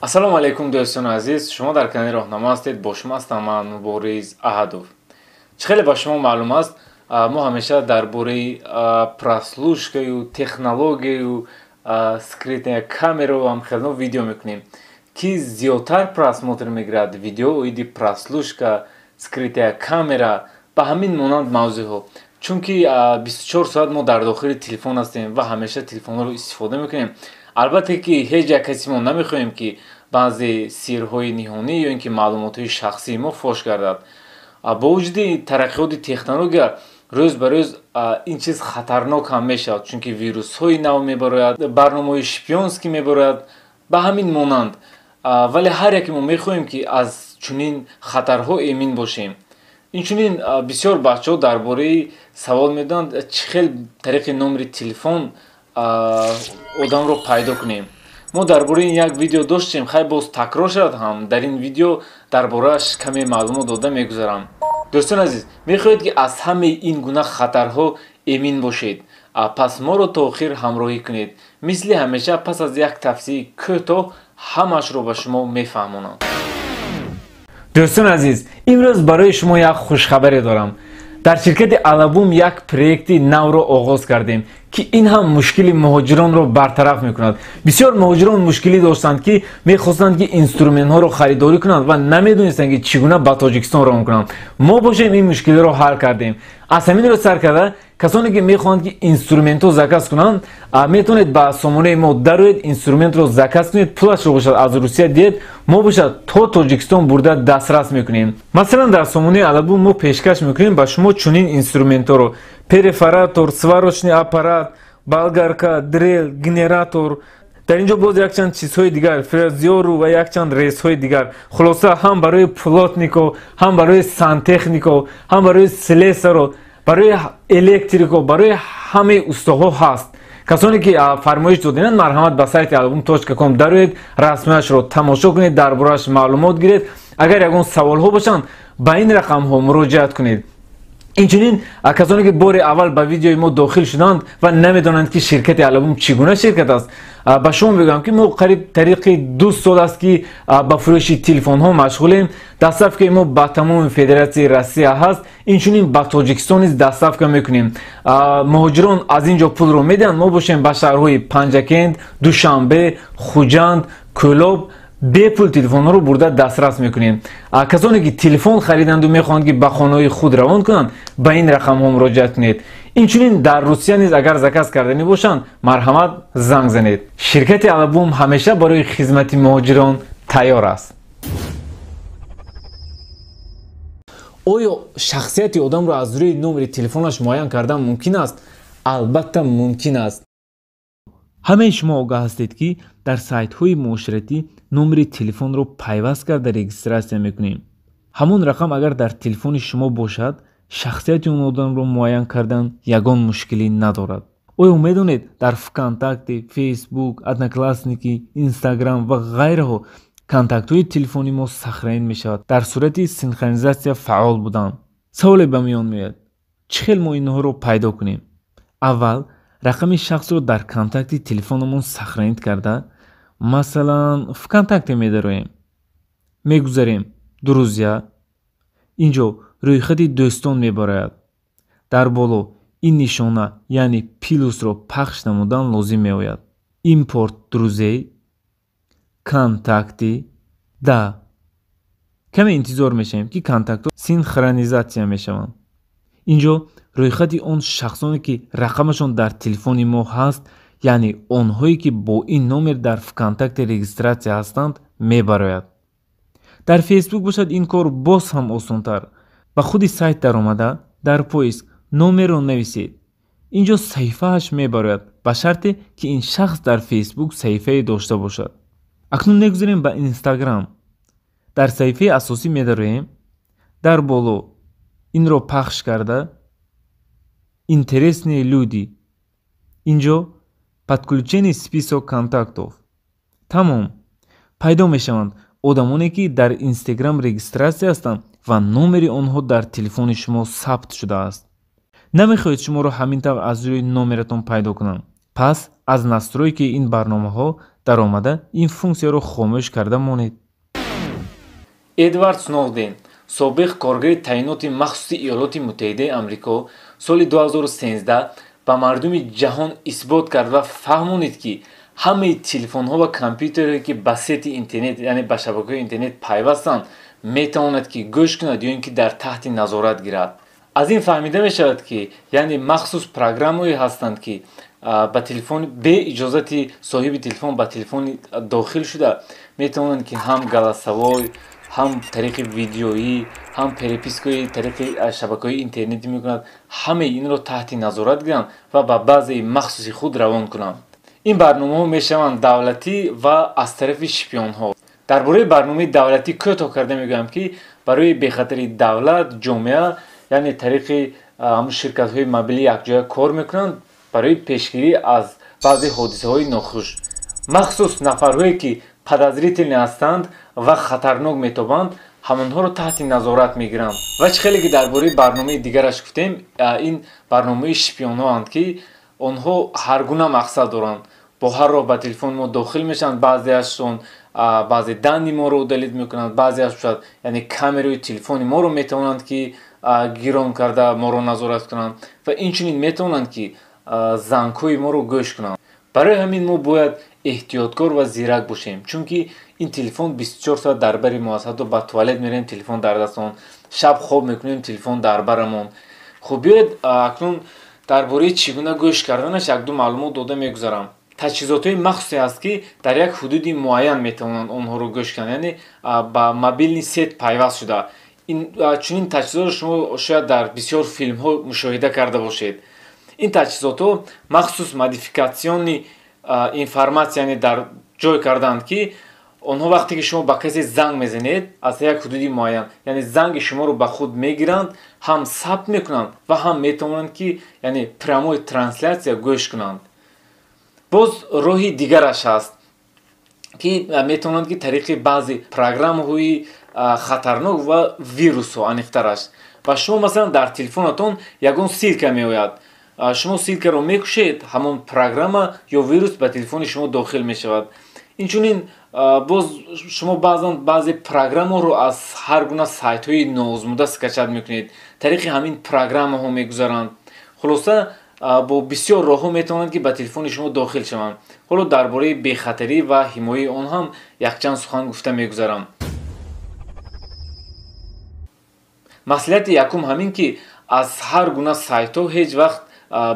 Ассалому алайкум, дӯстони азиз. Шумо дар канали Роҳнамо ҳастед. Бо шумо ҳастам ман, Мубориз Аҳадов. Чӣ хеле ба шумо маълум аст, мо ҳамеша дар бораи прослушкаю, технологияю, скрытая камеру ҳамхелно видео мекунем, ки зиёдтар просмотр мегирад видео оиди прослушка, скрытая камера, ба ҳамин монанд мавзӯъҳо, чунки 24 соат мо дар дохили телефон ҳастем ва ҳамеша телефонҳоро истифода мекунем. Албатта ки ҳеҷ як каси мо намехоҳем, ки баъзе сирҳои ниҳонӣ ё ин ки маълумотҳои шахсии мо фош гардад. Бо вуҷуди тараққиёти технология, рӯз ба рӯз ин чиз хатарнок ҳам мешавад, чунки вирусҳои нав мебарояд, барномаҳои шпионский мебарояд, ба ҳамин монанд. Вале ҳар яке мо мехоҳем, ки аз чунин хатарҳо эмин бошем. Инчунин бисёр бачаҳо дар бораи савол медиҳанд, чӣ хел тариқи номери телефон одамро пайдо кунем. Мо дар бораи ин як видео доштем, хай боз такрор шавад ҳам, дар ин видео дар борааш каме маълумот дода мегузарам. Дӯстони азиз, мехоҳед, ки аз ҳамаи ин гуна хатарҳо эмин бошед, пас моро то охир ҳамроҳӣ кунед. Мисли ҳамеша, пас аз як тавсияи кӯтоҳ ҳамаашро ба шумо мефаҳмонам. Дӯстони азиз, имрӯз барои шумо як хушхабаре дорам. Дар ширкати Алабум як проекти навро оғоз кардем, ки ин ҳам мушкили муҳоҷиронро бартараф мекунад. Бисёр муҳоҷирон мушкилӣ доштанд, ки мехостанд, ки инструментҳоро харидорӣ кунанд ва намедонистанд, ки чӣ гуна ба Тоҷикистон равон кунанд. Мо бошем, ин мушкилиро ҳал кардем. Аз ҳамин рӯз сар карда, касоне ки мехоҳанд, ки инструментҳо заказ кунанд, метавонед ба сомонаи мо дароед, инструментро заказ кунед, пулашро бошад аз Русия диҳед, мо бошад то Тоҷикистон бурда дастрас мекунем. Масалан, дар сомонаи Алабум мо пешкаш мекунем ба шумо чунин инструментҳоро: перфоратор, сварочный аппарат, болгарка, дрель, генератор, дар ин ҷо боз якчанд чизҳои дигар, фрезёру ва якчанд резҳои дигар. Хулоса, ҳам барои плотнико, ҳам барои сантехнико, ҳам барои слесаро, барои электрико, барои ҳамаи устоҳо ҳаст. Касоне ки фармоиш додинанд, марҳамат, ба сайти alabum.com дароед, расмияшро тамошо кунед, дар борааш маълумот гиред. Агар ягон саволҳо бошанд, ба ин рақамҳо муроҷиат кунед. Инчунин, касоне ки бори аввал ба видеои мо дохил шуданд ва намедонанд, ки ширкати Алабум чӣ гуна ширкат аст, ба шумо мегӯям, ки мо қариб тариқи 2 сол аст, ки ба фурӯши телефонҳо машғулем. Доставкаи мо ба тамоми Федератсияи Россия ҳаст, инчунин ба Тоҷикистон низ доставка мекунем. Муҳоҷирон аз ин ҷо пулро медиҳанд, мо бошем ба шаҳрҳои Панҷакент, Душанбе, Хуҷанд, Кӯлоб бепул телефонҳоро бурда дастрас мекунем. Касоне ки телефон хариданду мехоҳанд, ки ба хонаҳои худ равон кунанд, ба ин рақамҳо муроҷиат кунед. Инчунин дар Русия низ агар заказ карданӣ бошанд, марҳамат, занг занед. Ширкати Алабум ҳамеша барои хизмати муҳоҷирон тайёр аст. Оё шахсияти одамро аз рӯи номери телефонаш муайян кардан мумкин аст? Албатта, мумкин аст. Ҳамаи шумо огаҳ ҳастед, ки дар сайтҳои муоширатӣ номери телефонро пайваст карда регистратсия мекунем. Ҳамон рақам агар дар телефони шумо бошад, шахсияти он одамро муайян кардан ягон мушкилӣ надорад. Оё медонед, дар ВКонтакте, Фейсбук, Одноклассники, Инстаграм ва ғайраҳо контактҳои телефони мо сохранить мешавад дар сурати синхронизатсия фаъол будан? Саволе ба миён меояд: чӣ хел мо инҳоро пайдо кунем? Аввал рақами шахсро дар контакти телефонамон сохранить карда, масалан, ВКонтакте медароем, мегузарем «Друзья», инҷо рӯйхати дӯстон мебарояд. Дар боло ин нишона, яъне плюсро пахш намудан лозим меояд. «Импорт друзей», «Контакты», да. Каме интизор мешавем, ки контактҳо синхронизатсия мешаванд. Инҷо рӯйхати он шахсоне, ки рақамашон дар телефони мо ҳаст, яъне онҳое, ки бо ин номер дар ВКонтакте регистратсия ҳастанд, мебарояд. Дар Фейсбук бошад, ин кор боз ҳам осонтар. Ба худи сайт даромада, дар поиск номерро нависед. Инҷо саҳифааш мебарояд, ба шарте ки ин шахс дар Фейсбук саҳифае дошта бошад. Акнун мегузарем ба Инстаграм. Дар саҳифаи асосӣ медароем, дар боло инро пахш карда, «Интересные люди», инҷо «Подключение список контактов». Тамом, пайдо мешаванд одамоне, ки дар Инстаграм регистратсия ҳастанд ва номери онҳо дар телефони шумо сабт шудааст. Намехоҳед шуморо ҳамин тавр аз рӯи номератон пайдо кунанд, пас аз настройкаи ин барномаҳо Даромада ин функсияро хомӯш карда монед. Эдвард Сноуден, собиқ коргари таъиноти махсуси Иёлоти Муттаҳидаи Амрико, соли 2013 ба мардуми ҷаҳон исбот кард ва фаҳмонид, ки ҳамаи телефонҳо ва компютерҳое, ки ба сети интернет, яъне ба шабакаҳои интернет пайвастанд, метавонад, ки гӯш кунад ё ин ки дар таҳти назорат гирад. Аз ин фаҳмида мешавад, ки яъне махсус программаҳое ҳастанд, ки ба телефон бе иҷозати соҳиби телефон ба телефони дохил шуда метавонанд, ки ҳам голосовой, ҳам тариқи видеоӣ, ҳам перепискаи тариқи шабакаҳои интернетӣ мекунад, ҳамаи инро таҳти назорат гиранд ва ба базаи махсуси худ равон кунанд. Ин барномаҳо мешаванд давлатӣ ва аз тарафи шпионҳо. Дар бораи барномаи давлатӣ кӯтоҳ карда мегӯям, ки барои бехатари давлат, ҷомеа, яъне тариқи ҳамун ширкатҳои мобилӣ якҷоя кор мекунанд барои пешгирӣ аз баъзе ҳодисаҳои нохуш. Махсус нафарҳое, ки подозрительный ҳастанд ва хатарнок метобанд, ҳамонҳоро таҳти назорат мегиранд. Ва чӣ хеле ки дар бораи барномаи дигараш гуфтем, ин барномаи шпионҳоанд, ки онҳо ҳар гуна мақсад доранд. Бо ҳар роҳ ба телефони мо дохил мешаванд, баъзеашон баъзе данни моро удалить мекунанд, баъзеаш шояд, яъне камераи телефони моро метавонанд, ки гирон карда моро назорат кунанд ва инчунин метавонанд, ки зангҳои моро гӯш кунанд. Барои ҳамин мо бояд эҳтиёткор ва зирак бошем, чунки ин телефон 24 соат дар бари мо аст. Ҳатто ба туалет мерем, телефон дар дастамон, шаб хоб мекунем, телефон дар барамон. Хуб, биёед акнун дар бораи чӣ гуна гӯш карданаш якду маълумот дода мегузарам. Таҷҳизотҳои махсусе ҳаст, ки дар як ҳудуди муайян метавонанд онҳоро гӯш кунанд, яъне ба мобильный сеть пайваст шуда. Чунин таҷҳизотро шумо шояд дар бисёр филмҳо мушоҳида карда бошед. Ин таҷҳизотҳо махсус модификационный информация, яъне дар ҷой кардаанд, ки онҳо вақте ки шумо ба касе занг мезанед аз як ҳудуди муайян, яъне занги шуморо ба худ мегиранд, ҳам сабт мекунанд ва ҳам метавонанд, ки яъне прямой трансляция гӯш кунанд. Боз роҳи дигараш ҳаст, ки метавонанд, ки тариқи баъзе программаҳои хатарнок ва вирусҳо, аниқтараш. Ва шумо масалан дар телефонатон ягон ссылка меояд, шумо ссылкаро мекушед, ҳамон программа ё вирус ба телефони шумо дохил мешавад. Инчунин боз шумо баъзан баъзе программаҳоро аз ҳар гуна сайтҳои ноозмуда скачать мекунед, тариқи ҳамин программаҳо мегузаранд. Хулоса, бо бисёр роҳҳо метавонанд, ки ба телефони шумо дохил шаванд. Ҳоло дар бораи бехатарӣ ва ҳимояи он ҳам якчанд сухан гуфта мегузарам. Маслиҳати якум ҳамин, ки аз ҳар гуна сайтҳо ҳеҷ вақт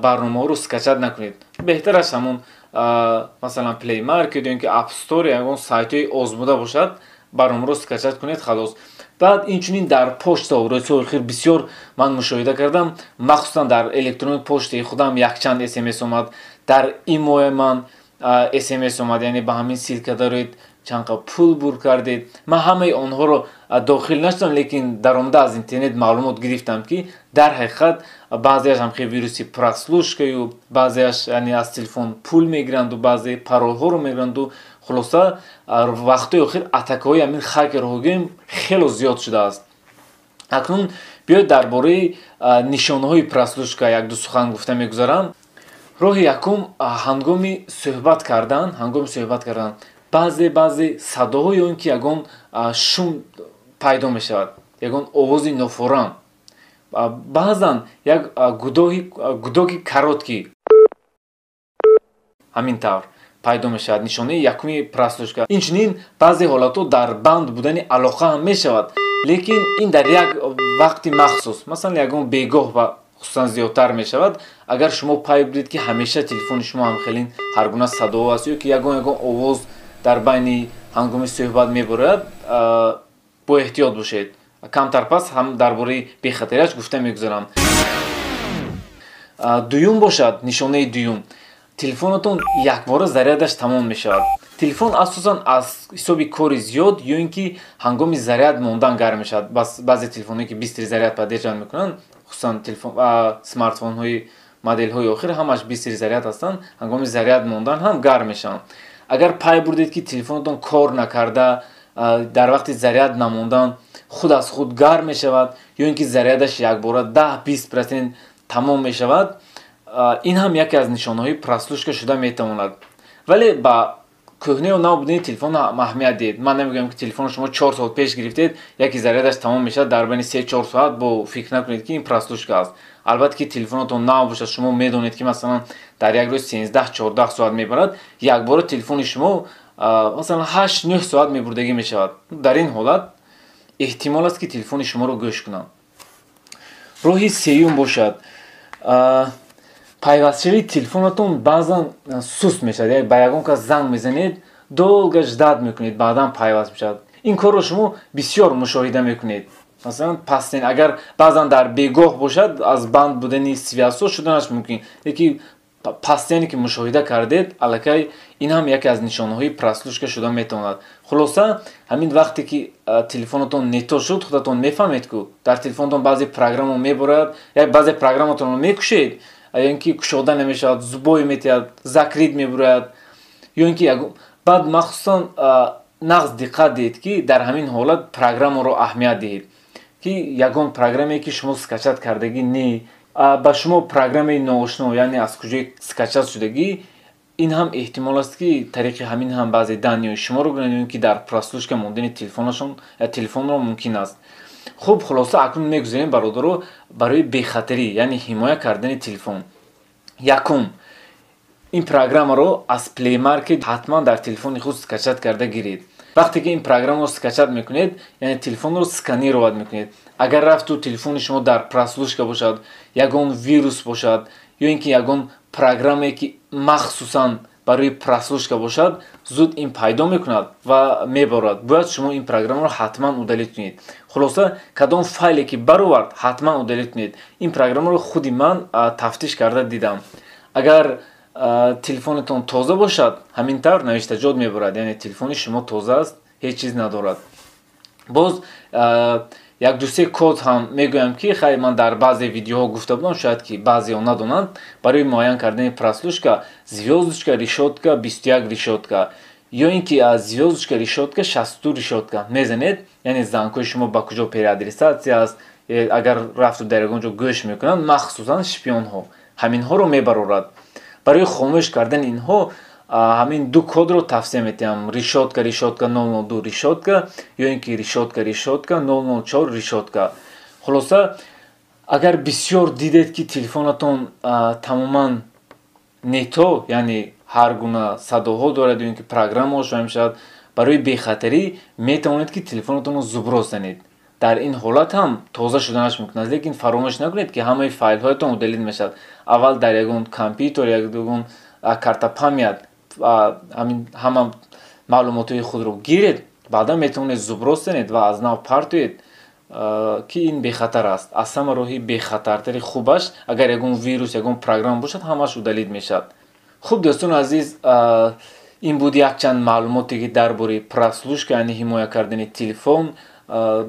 барномаҳоро скачать накунед. Беҳтараш ҳамон масалан Play Market ё ин ки App Store, ягон сайтҳои озмуда бошад, барномаро скачать кунед, халос. Баъд инчунин дар почта рӯзҳои охир бисёр ман мушоҳида кардам, махсусан дар электронии почтаи худам якчанд смс омад, дар имои ман смс омад, яъне ба ҳамин ссылка доред, чанд қа пул бур кардед. Ман ҳамаи онҳоро дохил нашудам, лекин даромада аз интернет маълумот гирифтам, ки дар ҳақиқат баъзеаш ҳамхел вируси прослушкаю, баъзеаш яъне аз телефон пул мегиранду, баъзе паролҳоро мегиранду. Хулоса, вақтҳои охир атакаҳои ҳамин хакерҳо гӯем хело зиёд шудааст. Акнун биёед дар бораи нишонаҳои прослушка якду сухан гуфта мегузарам. Роҳи якум, ҳангоми суҳбат кардан баъзе садоҳо ё ин ки ягон шум пайдо мешавад, ягон овози нофорам, баъзан як гудоки короткий ҳамин тавр пайдо мешавад, нишонаи якуми прослушка. Инчунин баъзе ҳолатҳо дар банд будани алоқа ҳам мешавад, лекин ин дар як вақти махсус, масалан ягон бегоҳ ва хусусан зиёдтар мешавад. Агар шумо пай будед, ки ҳамеша телефони шумо ҳамхелин ҳар гуна садоҳо аст ё ки ягон овоз дар байни ҳангоми суҳбат мебарояд, бо эҳтиёт бошед. Камтар пас ҳам дар бораи бехатариаш гуфта мегузарам. Дуюм бошад, нишонаи дуюм, телефонатон якбора зарядаш тамом мешавад. Телефон асосан аз ҳисоби кори зиёд ё ин ки ҳангоми заряд мондан гарм мешавад. Баъзе телефонҳое, ки быстрый заряд поддерживать мекунанд, хусусан смартфонҳои моделҳои охир ҳамаш быстрый заряд ҳастанд, ҳангоми заряд мондан ҳам гарм мешаванд. Агар пай бурдед, ки телефонатон кор накарда, дар вақти заряд намондан худ аз худ гарм мешавад ё ин ки зарядаш якбора 10-20% тамом мешавад, ин ҳам яке аз нишонаҳои прослушка шуда метавонад. Вале ба Кӯҳнаю нав будани телефон аҳамият диҳед. Ман намегӯям, ки телефони шумо 4 сол пеш гирифтед, яке зарядаш тамом мешавад дар байни 3-4 соат, бо фикр накунед, ки ин прослушка аст. Албатта, ки телефонатон нав бошад, шумо медонед, ки масалан дар як рӯз 13-14 соат мебарад, якбора телефони шумо масалан 8-9 соат мебурдагӣ мешавад. Дар ин ҳолат эҳтимол аст, ки телефони шуморо гӯш кунанд. Роҳи сеюм бошад, пайвастшавии телефонатон баъзан суст мешавад. Ба ягон кас занг мезанед, долго ждать мекунед, баъдан пайваст мешавад. Ин корро шумо бисёр мушоҳида мекунед. Масалан, пастен агар баъзан дар бегоҳ бошад, аз банд будани связь ҳо шуданаш мумкин, лекин пастене ки мушоҳида кардед, аллакай ин ҳам яке аз нишонаҳои прослушка шуда метавонад. Хулоса, ҳамин вақте ки телефонатон не то шуд, худатон мефаҳмед, ку дар телефонатон баъзе программа меборад, баъзе программатонро мекушед, ё ин ки кушода намешавад, сбой метиҳад, закрыт мебурояд, ё ин ки баъд махсусан нағз диққат диҳед, ки дар ҳамин ҳолат программаро аҳамият диҳед, ки ягон программе, ки шумо скачать кардагӣ не, ба шумо программаи ноошно, яъне аз куҷои скачать шудагӣ, ин ҳам эҳтимол аст, ки тариқи ҳамин ҳам баъзе данные ҳои шуморо гиранд, ё ин ки дар прослушка мондани телефонашон телефонро мумкин аст. Хуб, хулоса, акнун мегузарем, бародаро, барои бехатарӣ, яъне ҳимоя кардани телефон. Якум, ин программаро аз Play Market ҳатман дар телефони худ скачать карда гиред. Вақте ки ин программаро скачать мекунед, яъне телефонро сканировать мекунед. Агар рафту телефони шумо дар прослушка бошад, ягон вирус бошад, ё ин ки ягон программе, ки махсусан барои прослушка бошад, зуд ин пайдо мекунад ва меборад. Бояд шумо ин программаро ҳатман удалить кунед. Хулоса, кадом файле ки баровард, ҳатман удалить кунед. Ин программаро худи ман тафтиш карда дидам. Агар телефонатон тоза бошад, ҳамин тавр навиштаҷот мебарад, яъне телефони шумо тоза аст, ҳеҷ чиз надорад. Боз як дусе код ҳам мегӯям, ки хай ман дар баъзе видеоҳо гуфта будам, шояд ки баъзеҳо надонанд. Барои муайян кардани прослушка звёздочка решётка 21 решётка ё ин ки звёздочка решётка 62 решётка мезанед, яъне зангҳои шумо ба куҷо переадресация аст, агар рафту дар ягон ҷо гӯш мекунанд, махсусан шпионҳо, ҳаминҳоро мебарорад. Барои хомӯш кардани инҳо ҳамин ду кодро тавсия метиҳам: решётка решётка 002 решётка ё ин ки решётка решётка 004 решётка. Хулоса, агар бисёр дидед, ки телефонатон тамоман не то, яъне ҳар гуна садоҳо дорад ё ин ки программаҳо шоя мешавад, барои бехатарӣ метавонед, ки телефонатонро сброс занед. Дар ин ҳолат ҳам тоза шуданаш мумкин аст, лекин фаромӯш накунед, ки ҳамаи файлҳоятон удалить мешавад. Аввал дар ягон компютер, ягон карта память ҳамин ҳама маълумотҳои худро гиред, баъдан метавонед сброс занед ва аз нав партоед, ки ин бехатар аст. Аз ҳама роҳи бехатартари хубаш, агар ягон вирус, ягон программа бошад, ҳамааш удалить мешавад. Хуб, дӯстони азиз, ин буд якчанд маълумоте, ки дар бораи прослушка, яъне ҳимоя кардани телефон.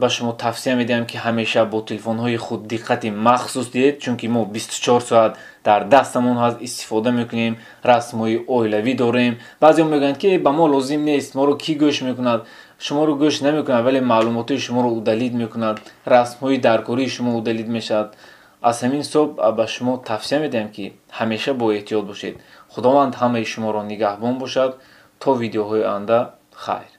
Ба шумо тавсия медиҳам, ки ҳамеша бо телефонҳои худ диққати махсус диҳед, чунки мо 24 соат дар дастамон ҳаст, истифода мекунем, расмҳои оилавӣ дорем. Баъзеҳо мегӯянд, ки ба мо лозим нест, моро кӣ гӯш мекунад? Шуморо гӯш намекунад, вале маълумотҳои шуморо удалить мекунад, расмҳои даркории шумо удалить мешавад. Аз ҳамин ҳисоб ба шумо тавсия медиҳам, ки ҳамеша бо эҳтиёт бошед. Худованд ҳамаи шуморо нигаҳбон бошад. То видеоҳои оянда, хайр.